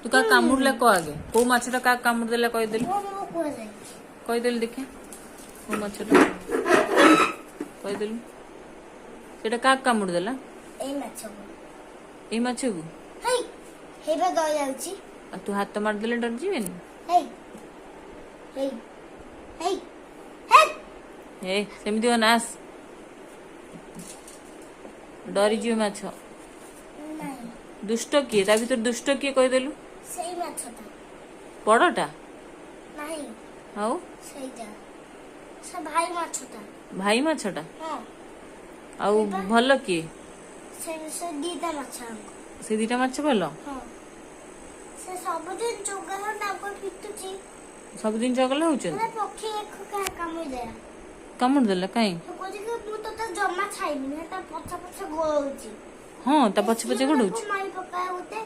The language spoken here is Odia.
ତୁ କାହା କାମୁଡ଼ିଲା କହ ଆଗେ। କୋଉ ମାଛଟା କାହା କାମୁଡ଼ି ଦେଲା କହିଦେଲୁ। ମୁଁ କୁହାଯାଇଛି। କହିଦେଲୁ ଦେଖିଆ, କୋଉ ମାଛଟା କହିଦେଲୁ। ସେଇଟା କାହାକୁ କାମୁଡ଼ି ଦେଲା? ଏଇ ମାଛକୁ। ଏଇ ମାଛକୁ? ହେଇ ହେଇବା ଦଳି ଯାଉଛି। ଆଉ ତୁ ହାତ ମାରିଦେଲେ ଡରିଯିବେନି? ହେଇ ହେଇ ହେଇ ହେଇ। ଏ ସେମିତି ହନା, ଆସ, ଡରିଯିବେ ମାଛ। ନାଇଁ। ଦୁଷ୍ଟ କିଏ ତା ଭିତରେ? ଦୁଷ୍ଟ କିଏ କହିଦେଲୁ। ସେଇ ମାଛଟା। ବଡଟା? ନାହିଁ। ଆଉ? ସେଇଟା, ସେ ଭାଇ ମାଛଟା। ଭାଇ ମାଛଟା? ହଁ। ଆଉ ଭଲ କିଏ? ସେ ଦିଟା ମାଛ ଆଙ୍କ। ସେ ଦିଟା ମାଛ ଭଲ? ହଁ, ସେ ସବୁଦିନ ଚଗଲା, ତାଙ୍କୁ ପିଟୁଛି। ସବୁଦିନ ଚଗଲା ହଉଛନ୍ତି? ମାନେ ପକ୍ଷୀ ଏକ କାମୁଡ଼ି ଦେଲା। କାମୁଡ଼ି ଦେଲା କାଇଁ? ସେ କହୁଛି କି ମୁଁ ତୋତେ ଜମା ଛାଇବିନି, ତା ପଛେ ପଛେ ଗୋଳଉଛି। ହଁ, ତା ପଛେ ପଛେ ଗୋଡଉଛି। ମାରି ପକାଏ ଗୋଟେ।